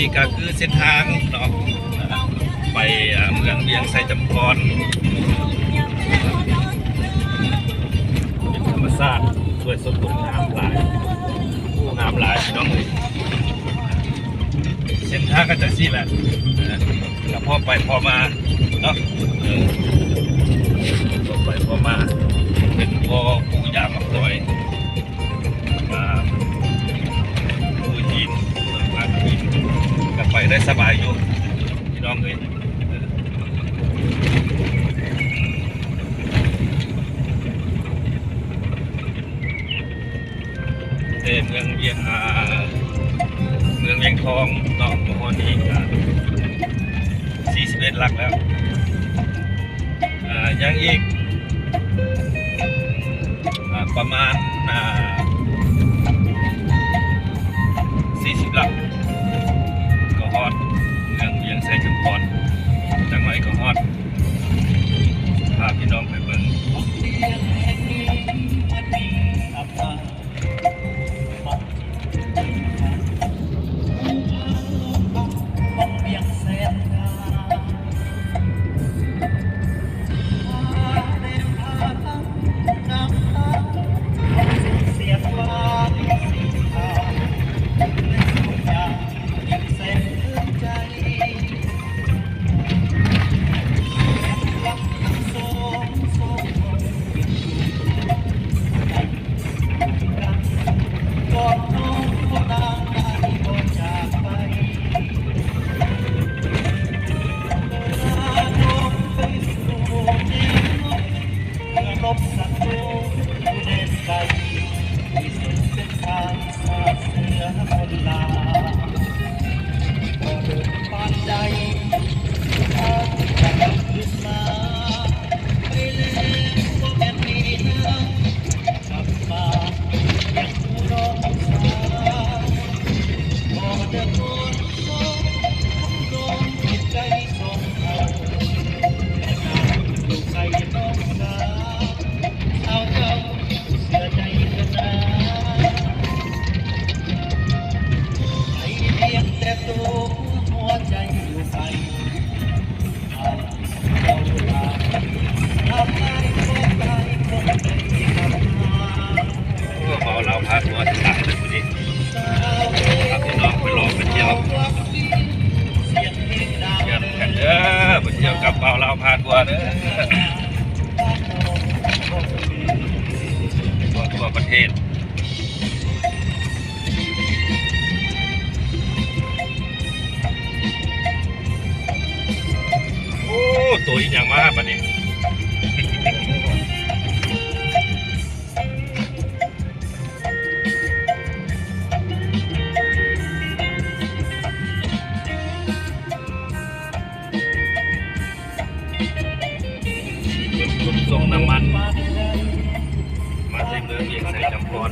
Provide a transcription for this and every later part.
ນີ້ກໍຄືເສັ້ນທາງເນາະ ໄປ ເມືອງວຽງໄຊຈຳພອນ ເປັນທຳມະຊາດດ້ວຍສົນບົດງາມຫຼາຍ ໂອ້ ງາມຫຼາຍພີ່ນ້ອງເອີຍ. ເສັ້ນທາງກໍຈັ່ງຊີ້ແຫຼະ ກໍພໍໄປພໍມາເນາະ ເອີ ພໍໄປພໍມາ ເປັນບໍ່ປູຢາງບັກດອຍ ອ່າ ພູຫີນ ບ້ານຫີນ ກໍໄປໄດ້ສະບາຍຢູ່ພີ່ນ້ອງເອີຍ. ແຕ່ເມືອງວຽງ ອ່າ ເມືອງວຽງທອງເນາະ ມາຮອດນີ້ກະສີ່ສິບເອັດຫຼັກແລ້ວ ອ່າ ຍັງອີກ ອ່າ ປະມານ ອ່າ ສີ່ສິບຫຼັກ ກໍຮອດເມືອງວຽງໄຊຈຳພອນ ຈັກໜ້ອຍກໍຮອດ ພາພີ່ນ້ອງໄປເບິ່ງ. ໂອ້ ເມົາເຫຼົ້າພາທົວຊິຕາຍເລີຍມື້ນີ້ ພາພີ່ນ້ອງໄປເລາະໄປທ່ຽວ ຢ້ຳກັນເດີ ໄປທ່ຽວກັບເມົາເຫຼົ້າພາທົວເດີ ທົ່ວປະເທດ. ໂອ້ ໂຕອີ່ຫຍັງມາບາດນີ້? ຂົນສົ່ງນ້ຳມັນ ມາໃສ່ເມືອງວຽງໄຊຈຳພອນ.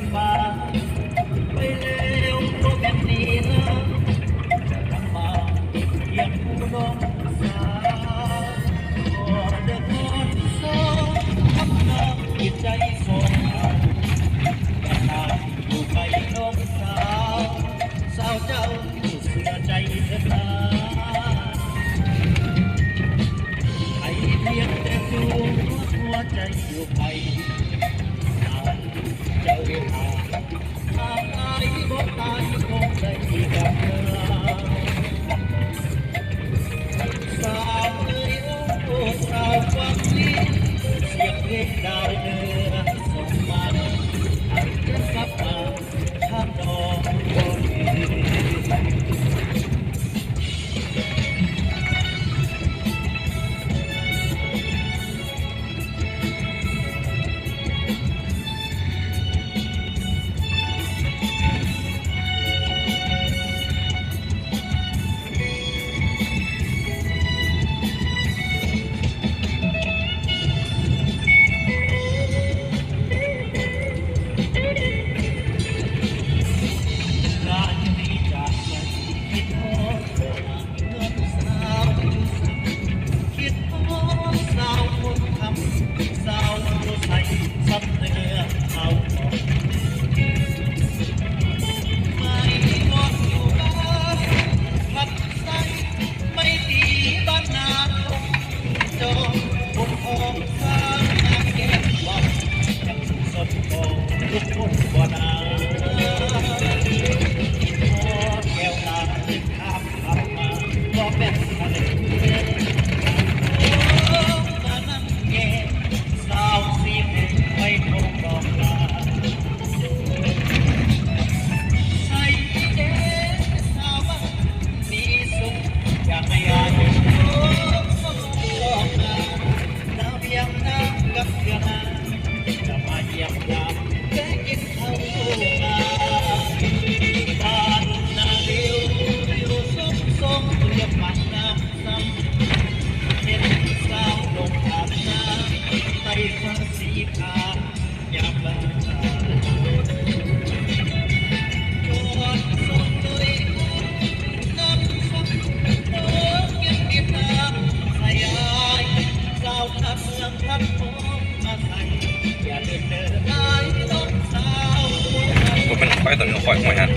ບໍ່ແມ່ນຂ້ອຍ ຕອນນີ້ຂ້ອຍຫ້ວຍຫັ້ນ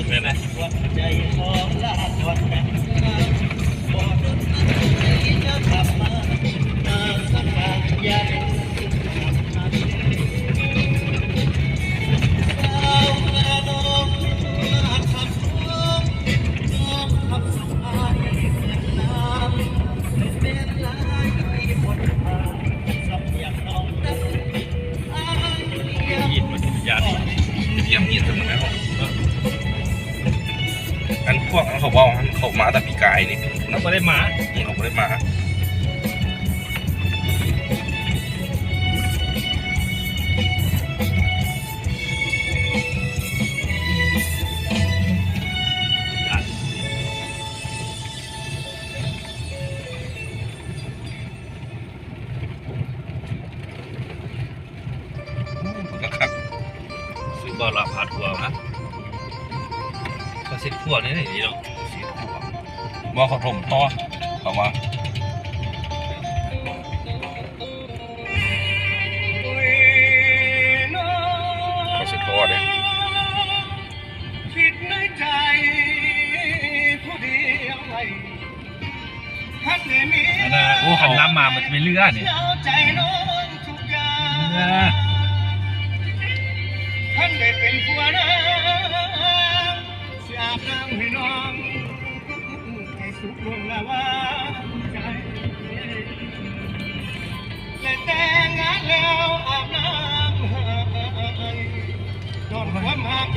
ແມ່ນແຫຼະ. ອັນພວກເຂົາເວົ້າຫັ້ນ ເຂົາມາແຕ່ປີກາຍນີ້ ເຂົາບໍ່ໄດ້ມາ ເຂົາບໍ່ໄດ້ມາ. ໂອ້ ຄັກໆ ຊື້ບໍ່ລະພາທົວມາ ເຂົາເຊັດຂົວໃນນີ້ເນາະ ເຊັດຂົວ ບໍ່ ເຂົາຖົມທໍ່ ເຂົາວ່າ ເຂົາເຊັດທໍ່ເດ້. ອັນນ່າ ໂອ້ ຄັນນ້ຳມາມັນຈະເປັນເລືອນີ້ ເລືອ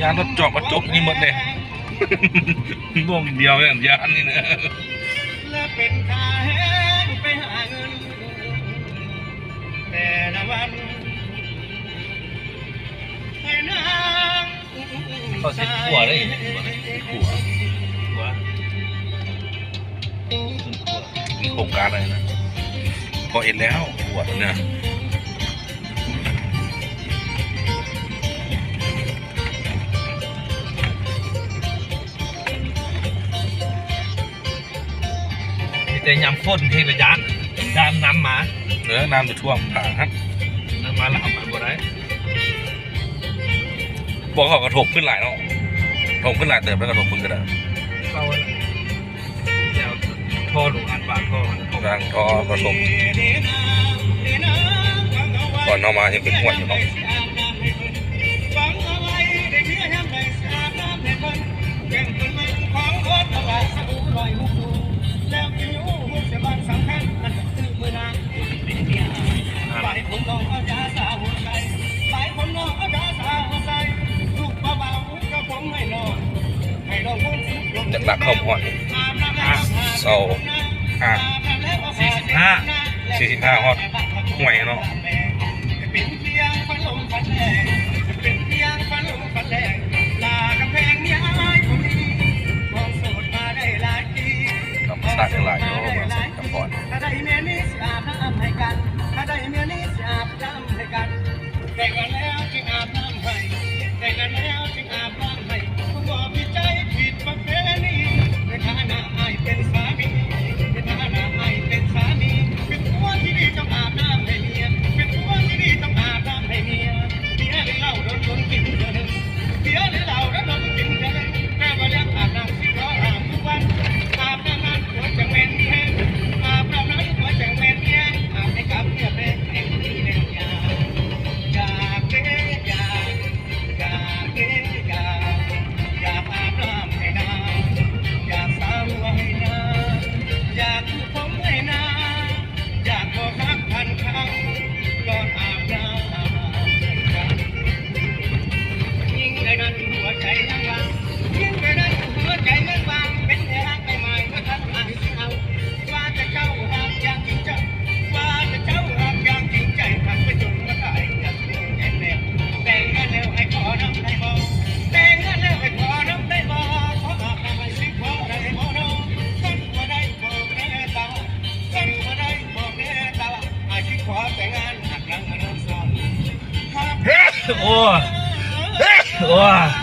ຢ້ານລົດຈອກມາຈົກນີ້ໝົດເດ້ ໂມງດຽວຢ້ານນີ້ນະ ແລະເປັນຄ່າແຮງໄປຫາເງິນແຕ່ລະວັນ ໃຫ້ນາງ ເຂົາເຊັດຂົວເດ້ ຂົວ ຂົວ ມີໂຄງການອະໄລນະ ພໍເຮັດແລ້ວ ຂົວຕົວເນີ້ຍ ມີແຕ່ຍາມຝົນເຮັດລະຢ້ານ ຢ້ານນ້ຳມາ ເອີ ນ້ຳຈະຖ້ວມທາງຫັ້ນ ນ້ຳມາແລ້ວເອົາໄປບໍ່ໄດ້ ບໍ່ ເຂົາກະຖົມຂຶ້ນຫຼາຍເນາະ ຖົມຂຶ້ນຫຼາຍເຕີບແລ້ວກະຖົມເບິ່ງກະໄດ້ ເຂົາແລ້ວທໍ່ລົງອັນບາງທໍ່ ບາງທໍ່ປະສົມ ຕອນເຮົາມາຍັງເປັນຫ້ວຍຢູ່ເນາະ. ຈາກຫຼັກເຂົ້າຮອດ ເຊົາ ຫ້າ ສີ່ສິບຫ້າ ສີ່ສິບຫ້າຮອດຫ້ວຍເນາະ. ທຳມະຊາດຫຼາຍເນາະ ເມືອງສະກະພອນ. ແຕ່ງງານແລ້ວຈຶ່ງອາບນ້ຳໃຫ້ ແຕ່ງງານແລ້ວຈຶ່ງອາບນ້ຳໃຫ້ ບໍ່ມີໃຈຜິດປະເພນີ. ໃນຖານະອ້າຍເປັນສາມີ ໃນຖານະອ້າຍເປັນສາມີ ເປັນຜົວທີ່ດີຕ້ອງອາບນ້ຳໃຫ້ເມຍ ເປັນຜົວທີ່ດີຕ້ອງອາບນ້ຳໃຫ້ເມຍ. ເບຍຫຼືເຫຼົ້າດົນໆກິນເທື່ອໜຶ່ງ ເບຍຫຼືເຫຼົ້າດົນໆກິນເທື່ອໜຶ່ງ ແຕ່ວ່າເລື່ອງອາບນ້ຳຊິຂໍອາບທຸກວັນ ອາບນ້ຳນັ້ນຕົວຈັ່ງແມ່ນແຮງ ອາບນ້ຳນັ້ນຕົວຈັ່ງແມ່ນແຮງ ອາບໃຫ້ກັບເນື້ອແປງ ໃຫ້ດີແລ້ວຢາກ ຢາກເດ້ຢາກ ຢາກເດ້ຢາກ ຢາກອາບນ້ຳໃຫ້ນາງ ຢາກສະລວຍໃຫ້ນາງ ຢາກຄືຜົມໃຫ້ນາງ ຢາກບໍ່ຮັກພັນຄັງ ກ່ອນອາບນ້ຳໃຫ້ກັນ. ຍິງໃດນັ້ນຫົວໃຈຍັງວ່າງ ຍິງໃດນັ້ນຫົວໃຈຍັງວ່າງ ເປັນແຕ່ຮັກໃໝ່ໆ ບໍ່ທັນອາຍຊິເອົາ ວ່າແຕ່ເຈົ້າຮັກຢ່າງຈິງຈັງ ວ່າແຕ່ເຈົ້າຮັກຢ່າງຈິງໃຈ ຮັກໄປຈົນມາຕາຍ ຢາກຮູ້ແນ່ແນ່ ແຕ່ງງານແລ້ວໃຫ້ຂໍນຳໄດ້ບໍ່ ແຕ່ງງານແລ້ວໃຫ້ຂໍນຳໄດ້ບໍ່ ຂໍອາບນ້ຳໃຫ້ຊິພໍໄດ້ບໍ່ເນາະ ຄັນບໍ່ໄດ້ບອກແນ່ຕາ ຄັນບໍ່ໄດ້ບອກແນ່ຕາ ອ້າຍຊິຂໍແຕ່ງງານ ຫາກນາງມານອນສອນ ໂອ້ ໂອ້.